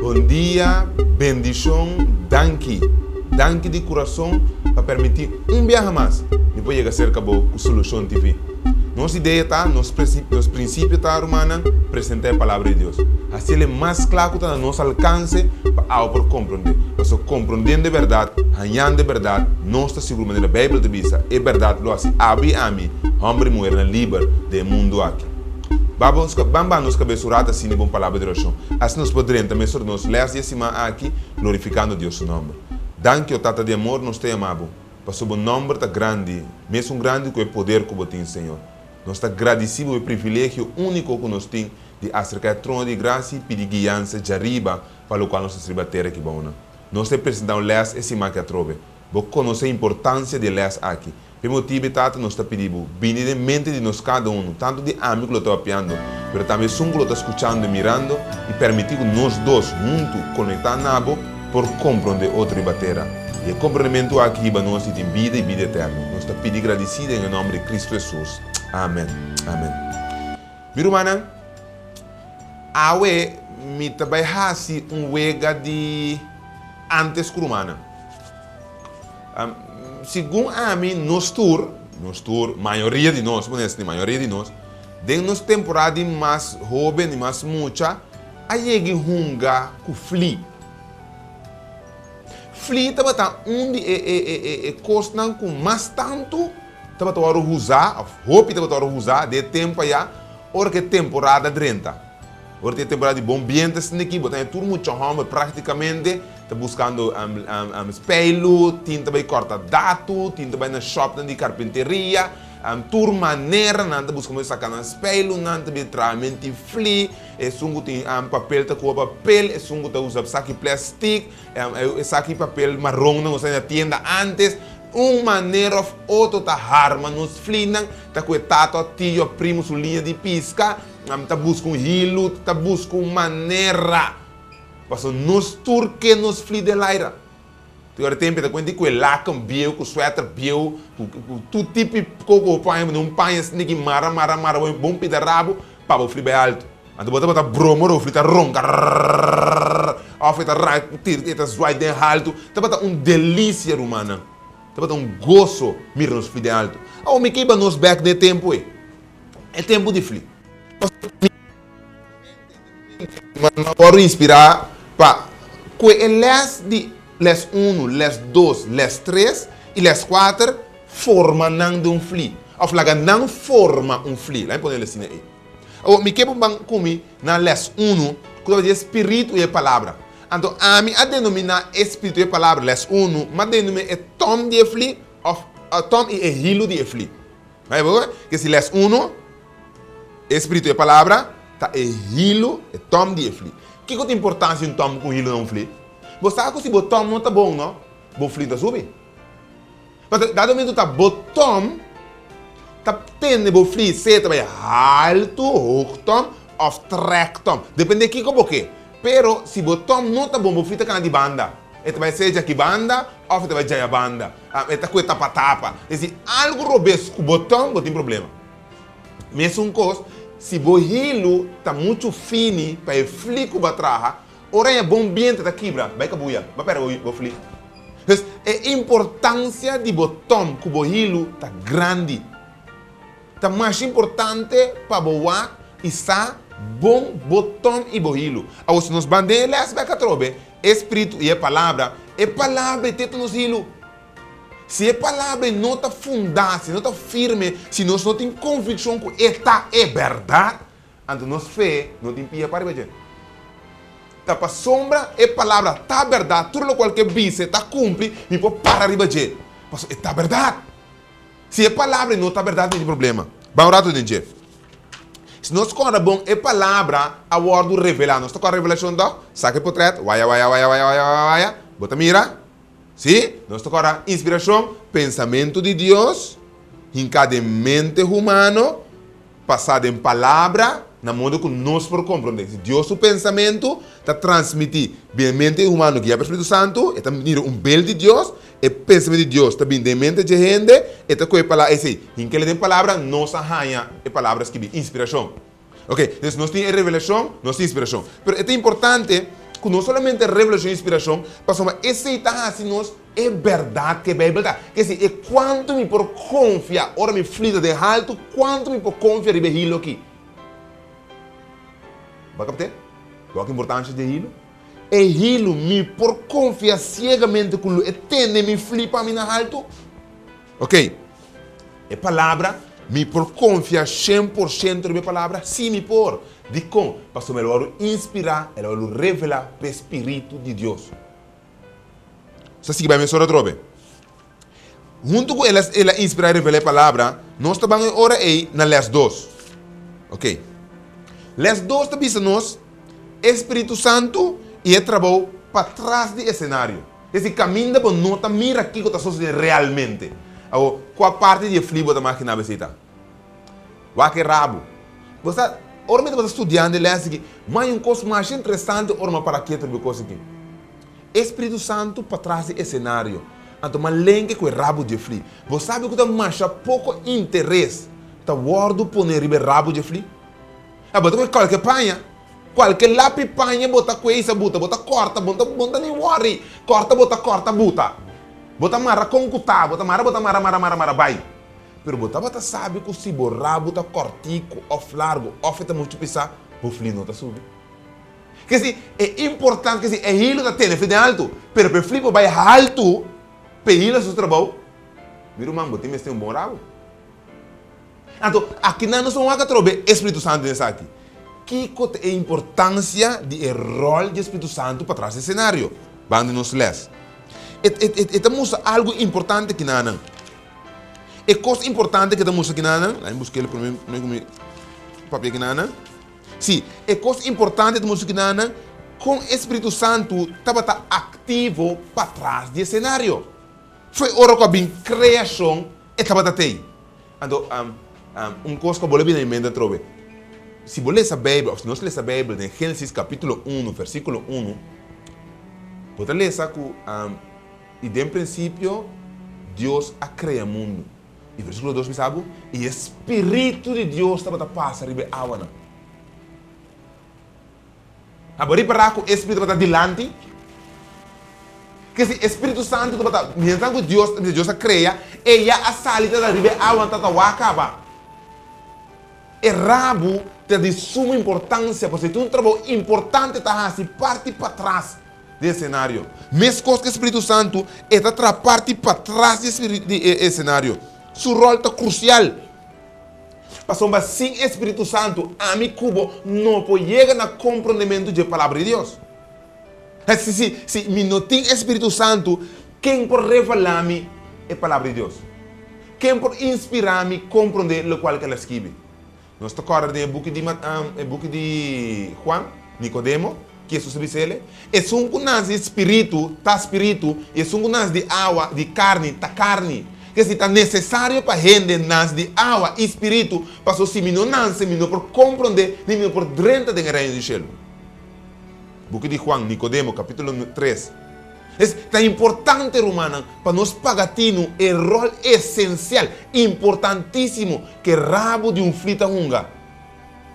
Bon dia, bendishon, danki, danki di kurason pa permití un biaha mas mi por yega serka bo ku Solushon TV. Nos idea ta, nos nos prinsipio ta, rumannan, presentá e Palabra di Dios. Hasiel e mas kla ku ta na nos alkanse pa awe por komprondé. Pasobra komprondiendo e bèrdat, hañando e bèrdat, nos ta sigur manera Beibel ta bisa, e bèrdat lo hasi abo i ami, hòmber i muhernan liber den e mundu aki. Ba bo ban baha nos kabes un rat asina i bon palabra di orashon. Asina nos por drenta mesora nos lès di e siman aki, glorifikando Dios su nòmber. Danki, o Tata di amor, nos ta yama bo, pasobra bo nòmber ta grandi, mesun grandi ku e poder ku bo tin, Señor. Nos ta gradisí bo e privilegio úniko ku nos tin di aserká e trono di grasia i pidi guiansa djariba pa lokual nos ta sirbi atera aki bounan. Nos ta presentá un lès e siman aki atrobe. Bo konosé importansia di e lès aki. P'e motibu e Tata nos ta pidi bo, bini den mente di nos kada unu, tantu di ami ku lo ta papiando, pero tambe esun ku lo ta skuchando i mirando, i permití ku nos dos huntu konektá na bo por komprondé otro riba tera. I e komprondementu aki hiba nos di tin bida i bida eterno. Nos ta pidi gradisí den e nòmber di Kristu Hesus. Amen. Amen. Mi rumannan, awe mi ta bai hasi un wega di antes ku rumannan. Segun ami, nos tur, nos tur, mayoria di nos, bo nesni, mayoria di nos, den nos temporada di mas hoben, di mas mucha, a yega hunga ku fli. Fli tabata un di e e e e kosnan ku mas tantu tabata wòrdu usá, òf hopi tabata wòrdu usá den e tempu ayá, ora ku e temporada drenta. Ora tin e temporada di bon bientu esaki aki, bo ta haña tur mucha hòmber praktikamente ta buskando speilu, tin ta bai kòrta datu, tin ta bai na shòpnan di karpinteria, tur manera nan ta buska modo di saka nan speilu, nan ta bin traha menti fli, esun ku tin papel ta kuba papel, esun ku ta usa saki plèstik, esaki papel maron nan ku sa na tienda ántes. Un manera òf otro ta harma nos flinan, ta ku e tata òf tio òf primo su liña di piska. Nan ta buska un hilu, ta buska un manera. Pasobra nos tur ke nos fli den laira. Tin ora tempu e ta kuenta ku e laken bieu, ku suèter bieu, ku tur tipo di kos ku bo paña, bo un paña asina ki mara mara mara bo bon pida rabu pa bo fli bai altu. Anto bo tabata broma ora bo fli ta ronka rrrrrrrrr òf e ta rai e ta zwai den haltu. Tabata un delisia rumannan. Tabata un goso mira nos fli den altu. Awor mi ke iba nos bèk den e tempu ei. E tempu di fli. Pasobra mi a wòrdu inspirá pa kue e lès di lès unu, lès dos, lès tres i lès kuater forma nan den un fli. Òf laga nan forma un fli. Laga mi pone el asina ei. Awor, mi ke bo ban ku mi na lès unu ku tabata di e spiritu i e palabra. Anto ami a denominá e spiritu i e palabra lès unu, m'a denominá e tòm di e fli òf tòm i e hilu di e fli. Bai bo ke si les uno, e spiritu e palabra ta e hilu, e tòm di e fli. Kiko ta importansia di un tòm ku un hilu na un fli? Bo sa ku si bo tòm no ta bon no, bo fli no ta subi. Pasobra dado momento ta bo tòm ta tende bo fli sea ta bai haltu, hoog tòm, òf trèk tòm. Depende kiko bo ke. Pero si bo tòm no ta bon bo fli ta kana di banda. E ta bai sea djaki banda òf e ta bai djaya banda. E ta kue tapa tapa. Es di algu robes ku bo tòn, bo tin problema. Mesun kos, si bo hilu ta muchu fini pa e fli ku bo a traha, ora e bon biente ta kibra, bai kabuya, bo a pèrdè bo fli. Dus, e importansia di bo tòn ku bo hilu ta grandi. Ta masha importante pa bo wak i sa bon bo tòn i bo hilu. Awor, si nos ban den e lès bèk atrobe, E Spiritu i e Palabra, e Palabra ei te ta nos hilu. Si e Palabra ei no ta fundá, si no ta firme, si nos no tin konvikshon ku e ta e bèrdat, anto nos fe no tin pia pa riba dje. Ta pasobra e Palabra ta bèrdat, tur lokual ku e bisa e ta kumpli, mi por para riba dje, pasobra e ta bèrdat. Si e palabra no ta berdad mi tin problema. Ban un rato den dje. Si nos kòrda bon e palabra a wòrdu revelá. Nos ta kòrda revelashon tòg? Saka e potrèt, waya waya waya waya waya waya waya. Bo ta mira? Si? Nos ta kòrda inspirashon, pensamentu di Dios hinká den mente humano. Pasá den palabra na modo ku nos por komprondé. Si Dios su pensamentu ta transmití den e mente humano guiá pa e Spiritu Santu, e ta mira un bel di Dios, e pensamentu di Dios ta bini den e mente dje hende, e ta kohe palabra esei, hink'el den palabra, nos a haña e palabra skibí, inspirashon. Oke, entonces nos tin e revelashon, nos tin inspirashon. Pero e ta importante. ku no solamente revelashon i inspirashon, pasobra esei ta hasi nos e bèrdat ku e Beibel ta. Ke si e kuantu mi por konfia ora mi flita den haltu, kuantu mi por konfia riba e hilo aki? Bo a kapt'é? Bo a wak importansha di e hilo? E hilo mi por konfia siegamente ku lo e tene mi fli pa mi na haltu? Ok, e palabra, mi por konfia 100% riba e palabra? Sí, mi por. Dikon? Pasobra el a wòrdu inspirá, el a wòrdu revelá pa e spiritu di Dios. Sa sigui bai mesora atrobe. Huntu ku el a el a inspirá i revelá e palabra, nos ta ban e ora ei na lès dos. Ok. Lès dos ta bisa nos e spiritu santu i e trabou patras di esenario. Es di kaminda bo no ta mira kiko ta sosodé realmente. Awor, kua parti di e fli bo ta maginá bo esei ta? Wak e rabu. Bo sa, ora mi tabata studiando e lès aki, mai un kos masha interesante ora mi a para ketu riba e kos aki. E Spiritu Santu patras di esenario, anto mas lenke ku e rabu dje fli. Bo sabi ku ta masha poko interes ta wòrdu pone riba e rabu dje fli? A bo ta kohe kualke paña, kualke lapi paña bo ta kohe isa buta, bo ta kòrta, bo no ta ni wòri, kòrta bo ta kòrta buta. Bo ta mara kon ku ta, bo ta mara bo ta mara mara mara mara bai. Pero bo tabata sabi ku si bo rabu ta kòrtiku òf largu òf e ta muchu pisá, bo fli no ta subi? Ke si e importante, ke si e hilo ta tene fli den altu, pero pa e fli por bai haltu, pa e hilo hasi su trabou, mi ruman, bo tin mester un bon rabu. Anto, akinan nos a wak atrobe e Spiritu Santu den esaki. Kiko ta e importansia di e ròl di e Spiritu Santu patras di senario? Ban di nos lès. E, e, e ta mustra algu importante kinanan. E kos importante ke ta mustra kinanan, laat mi busk'el promé, promé ku mi papia kinanan. Sí, e kos importante ta mustra kinanan kon e Spiritu Santu tabata aktivo patras di e senario. Fo'i ora ku a bin kreashon e tabata tei. Anto, un kos ku a bole bini na mi mente atrobe, si bo lesa Beibel òf si nos lesa Beibel den Génesis kapítulo unu versíkulo unu, bo ta lesa ku i den prinsipio Dios a krea mundu. I versíkulo dos bisa bo, I e Spiritu di Dios tabata pasa riba e awanan. Abo ripará ku e Spiritu tabata dilanti? Ke si e Spiritu Santu tabata, mientras ku Dios, Dios a krea, e ya a sali tabata riba e awanan tabata wak kaba. E rabu ta di suma importansia, pasobra e tin un trabou importante ta hasi parti patras di e senario. Meskos ku e Spiritu Santu, e ta traha parti patras di e esenario. Su ròl ta krusial. Pasobra sin e Spiritu Santu, ami ku bo no por yega na komprondementu dje Palabra di Dios. Si, si, si mi no tin e Spiritu Santu, ken por revelá mi e Palabra di Dios? Ken por inspirá mi komprondé lokual ku el a skibi? Nos ta kòrda den e buki di e buki di Juan, Nikodemo, ki Hesus a bisa el, Esun ku nase di spiritu ta spiritu, i esun ku nase di awa, di karni, ta karni. Ke si ta nesesario pa hende nase di awa i spiritu, pasobra si mi no nase mi no por komprondé ni mi no por drenta den e Reino di shelu. Buki di Juan, Nikodemo, kapítulo tres. Es ta importante, rumannan, pa nos paga tinu e ròl esensial, importantísimo, ku e rabu di un fli ta hunga.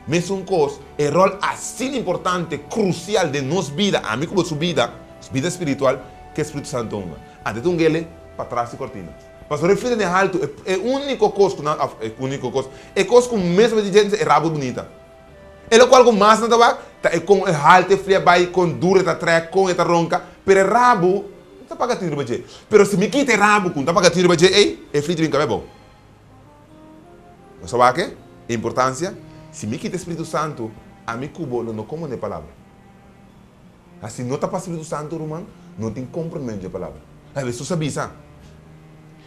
Mesun kos, e ròl asina importante, krusial den nos bida, ami ku bo su bida, nos bida spiritual, ku e Spiritu Santu hunga. Ante ta hung'el patras di kortina. Pasobra e fli ta den haltu, e úniko kos ku nan, òf e úniko kos, e kos ku mes bo di dje e rabu bunita. E lokual ku mas nan ta wak ta e kon e haltu e flia bai, kon duru e ta trek, kon e ta ronka, pero e rabu no ta paga tin riba dje. Pero si mi kita e rabu ku no ta paga tin riba dje ei, e fli ta bin kabe abou. Nos a wak e importansia? Si mi kita e Spiritu Santu, ami ku bo lo no komprondé e palabra. A Si no ta pa Spiritu Santu, ruman, no tin komprondementu dje palabra. Hesus a bisa,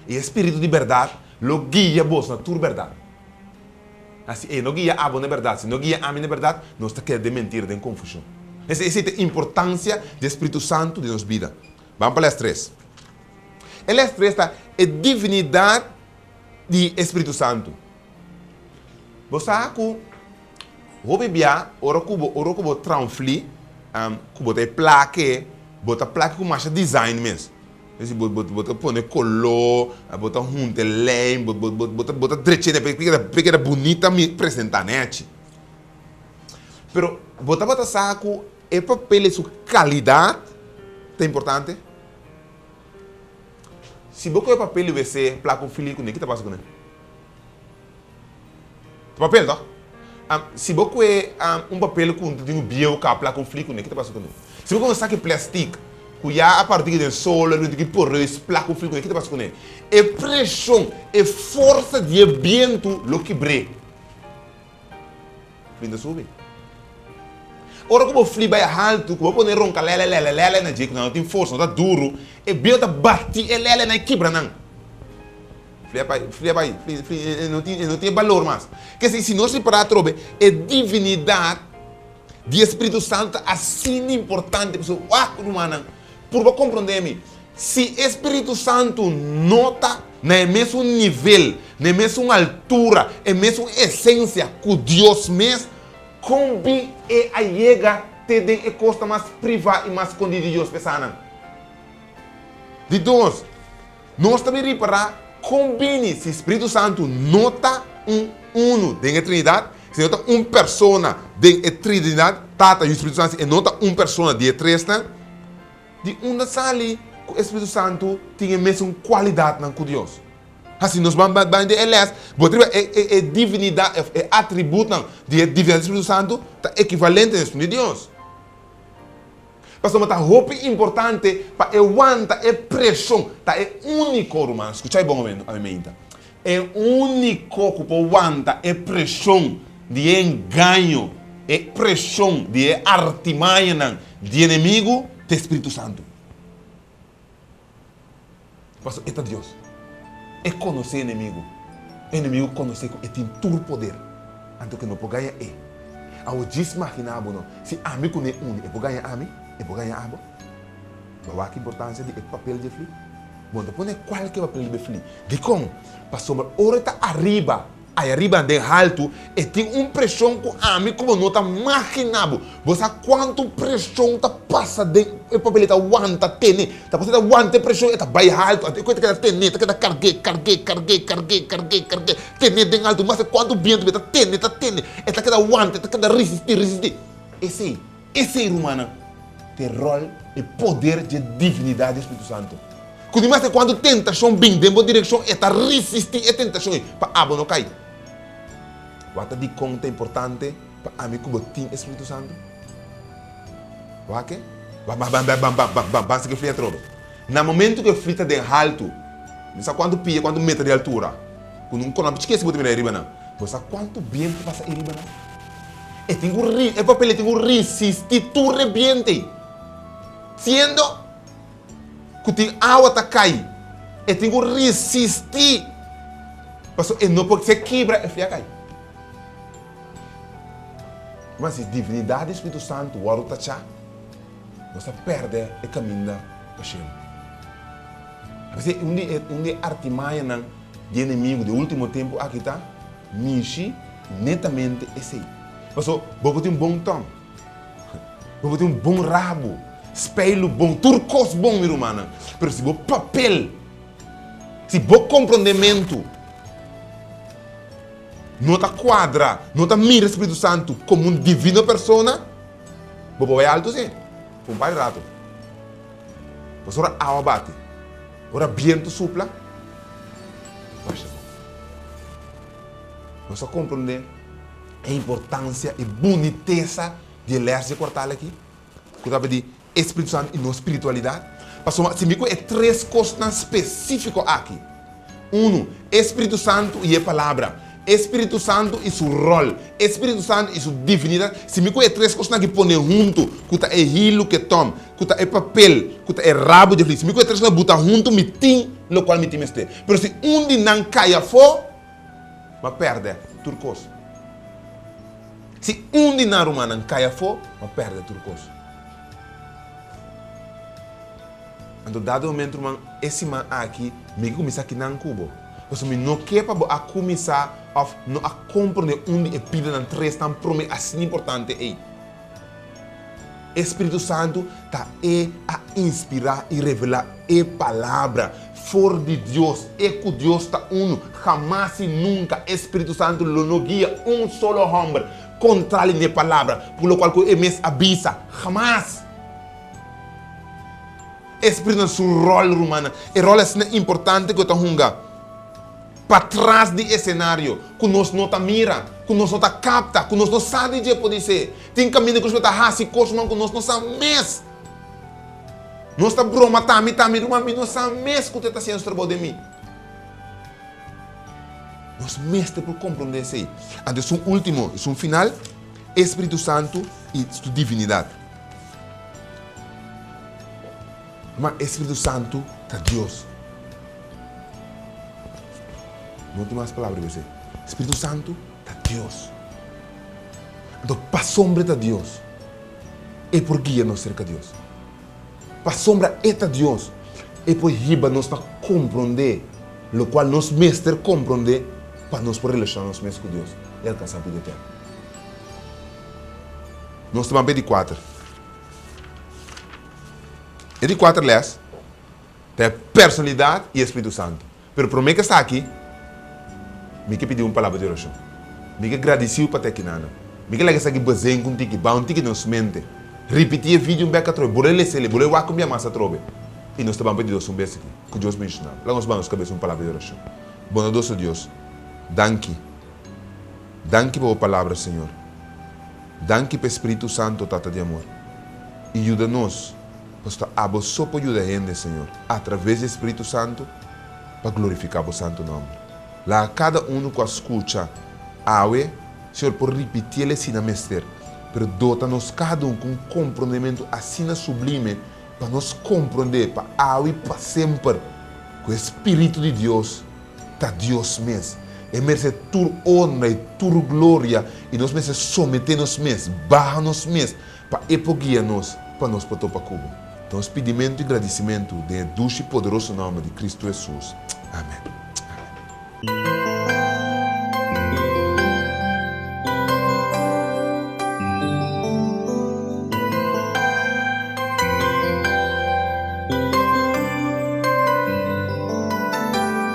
E Spiritu di bèrdat lo guia bos na tur bèrdat. A Si e no guia abo na e bèrdat, si no guia ami na e bèrdat, nos ta keda den mentira, den konfushon. Esei ta e importansia di e Spiritu Santu den nos bida. Ban pa lès tres. E lès tres ta e divinidat di e Spiritu Santu. Bo sa ku hopi bia ora ku bo ora ku bo traha un fli, ku bo ta e plake, bo ta plake ku masha design mes. Es decir, bo bo bo ta pone koló, bo ta hunta e lijn, bo bo bo ta bo ta drecha e pa keda pa keda bunita mi presentá nèchi. Pero bo tabata sa ku. e papel su kalidat ta importante? Si bo kohe papel di wc plaka un fili kuné, ki ta pasa kuné? Ta papel toh? Si bo kohe un papel ku tin un bieu ka plaka un fli kuné, ki ta pasa kuné? Si bo kohe un saki plastik ku ya a parti den solo riba tin ki poreus plaka un fli kuné, ki ta pasa kuné? E preshon, e forsa di e bientu lo kibr'é. Fli ta subi. Ora ku bo fli bai haltu, ku bo pone ronka lèlè lèlè lèlè na dje, ku nan no tin forsa, no ta duru, e bientu ta bati e lèlè nan e kibra nan. Fli a bai, fli a bai, fli, fli, e no tin, e no tin e balor mas. Kese, si nos ripará atrobe, e divinidat di e Spiritu Santu ta asina importante, pasobra wak, rumannan, purba komprondé mi, si e Spiritu Santu no ta na e mesun nivel, na e mesun altura, e mesun esensia ku Dios mes, kon bin e a yega te den e kosnan mas privá i mas skondí di Dios p'esanan? Di dos, Nos ta bin ripará kon bini si Spiritu Santu no ta un unu den e Trinidat, si no ta un persona den e Trinidat, Tata, Yu i Spiritu Santu, si e no ta un persona di e tresnan, di unda sali ku e Spiritu Santu tin e mesun kualidatnan ku Dios? Hasi nos ban bai den e lès, bo ta riba e e e divinidat òf e atributnan di e divinidat di Spiritu Santu ta ekivalente na esun di Dios. Pasobra ta hopi importante pa e wanta e preshon. Ta e úniko, ruman, skucha e bon ami meinta. E úniko ku por wanta e preshon di e engaño, e preshon di e artimañanan di enemigu, ta e Spiritu Santu. Pasobra e ta Dios. E konosé enemigu. E enemigu konosé ku e tin tur poder, anto ku e no por gaña e. Awor djis maginá bo no, si ami ku ne uni, e por gaña ami? E por gaña abo? Bo a wak importansia di e papel dje fli? Bo no ta pone kualke papel riba e fli. Dikon? Pasobra ora e ta ariba Aya riba den haltu e tin un preshon ku ami ku bo no ta maginá bo. Bo sa kuantu preshon ta pasa den e papel e ta wanta tene. Ta pasobra e ta wanta e preshon e ta bai haltu anto e ta keda tene ta keda karg'é karg'é karg'é karg'é karg'é karg'é tene den haltu mas kuantu bientu ta tene ta tene e ta keda wanta e ta keda risistí risistí. Esei Esei, rumannan, ta e ròl, e poder dje divinidat di e Spiritu Santu. Ku di mas e kuantu tentashon bin den bo direkshon, e ta risistí e tentashon ei pa abo no kai. Wak ta dikon ta importante pa ami ku bo tin e Spiritu Santu? Wak e? Ban, ban, ban, ban, ban, ban, ban, ban sigui flia atrobe. Na momentu ku e fli ta den haltu, mi sa kuantu pia, kuantu meter di altura, ku un kònòpi chikis bo ta mira ei riba nan. Bo sa kuantu bientu pasa ei riba nan? E tin ku ri, e papel ei tin ku risistí tur e bientu ei. Siendo ku tin awa ta kai, e tin ku risistí pasobra e no por, si e kibra e fia kai. Ma si divinidat di Spiritu Santu wòrdu tachá, nos ta pèrdè e kaminda pa shelu. P'esei un di e un di e artimañanan di enemigu di e último tempu aki ta mishi netamente esei. Pasobra bo por tin un bon tòn, bo por tin un bon rabu, speilu bon, tur kos bon mi rumannan, pero si bo papel, si bo komprondementu no ta kuadra, no ta mira Spiritu Santu komo un divino persona, bo por bai altu si, pa un par di ratu. Pasobra ora awa bati, ora bientu supla, basha bo. Nos a komprondé e importansia i bunitesa di e lès di e kuartal aki, ku ta di e Spiritu Santu i nos spiritualidat. Pasobra si mi ku e tres kosnan spesífiko aki, unu, e Spiritu Santu i e Palabra, E Spiritu Santu i su ròl, e Spiritu Santu i su divinidat, si mi ku e tres kosnan aki pone huntu, ku ta e hilu ku e tòm, ku ta e papel, ku ta e rabu dje fli, si mi ku e tres kosnan buta huntu, mi tin lokual mi tin mester. Pero si un di nan kai afó, mi a pèrdè tur kos. Si un di nan rumannan kai afó, mi a pèrdè tur kos. Anto dado momento ruman, e siman aki mi ke kuminsá kinan ku bo. Pasobra mi no ke pa bo a kuminsá òf no a komprondé un di e pidanan tresnan promé asina importante ei. E Spiritu Santu ta e a inspirá i revelá e Palabra for di Dios, e ku Dios ta unu. Hamas i nunka e Spiritu Santu lo no guia un solo hòmber. Kontrali n'e palabra, ku lokual ku e mes a bisa. Hamas! E Spiritu na su ròl, rumannan. E ròl asina importante ku e ta hunga patras di esenario, ku nos no ta mira, ku nos no ta kapta, ku nos no sa di dje podisé. Tin kaminda ku Spiritu ta hasi kosnan ku nos no sa mes. Nos ta broma tami tami, ruman, mi no sa mes ku te ta hasiendo su trabou den mi. Nos mester por komprondé esei. Anto esun último, esun final, e Spiritu Santu i su divinidat. Ma e Spiritu Santu ta Dios. No tin mas palabra riba esei. Spiritu Santu ta Dios. Anto pasobra e ta Dios, e por guia nos serka Dios. Pasobra e ta Dios, e por hiba nos pa komprondé lokual nos mester komprondé pa nos por relashoná nos mes ku Dios i alkansá bida eterno. Nos ta ban pa e di kuater. E di kuater lès ta e personalidat i e Spiritu Santu. Pero promé ku esaki, mi ke pidi un palabra di orashon. Mi ke gradisiu pa ta akinanan. Mi ke laga esaki bazen ku un tiki, baha un tiki den nos mente. Ripití e video un bek atrobe, bo lo lesa el, bo lo wak un bia mas atrobe. I nos ta ban pidi Dios un bes aki. Ku Dios bendishoná bo. Laga nos baha nos kabes un palabra di orashon. Bondadoso Dios, danki. Danki pa bo palabra, Señor. Danki pa e Spiritu Santo, Tata di amor. I yuda nos, pasobra abo so por yuda hende, Señor, atraves di e Spiritu Santo, pa glorifiká bo santu nòmber. Laga kada unu ku a skucha awe, Señor, por ripitié el esina mester, pero dota nos kada un ku un komprondementu asina sublime pa nos komprondé pa awe i pa semper ku e Spiritu di Dios ta Dios mes. E meresé tur honra i tur gloria i nos mester someté nos mes, baha nos mes, pa E por guia nos pa nos por topa ku Bo. Ta nos pidimentu i gradisimentu den e dushi i poderoso nòmber di Kristu Hesus. Amèn. Amèn.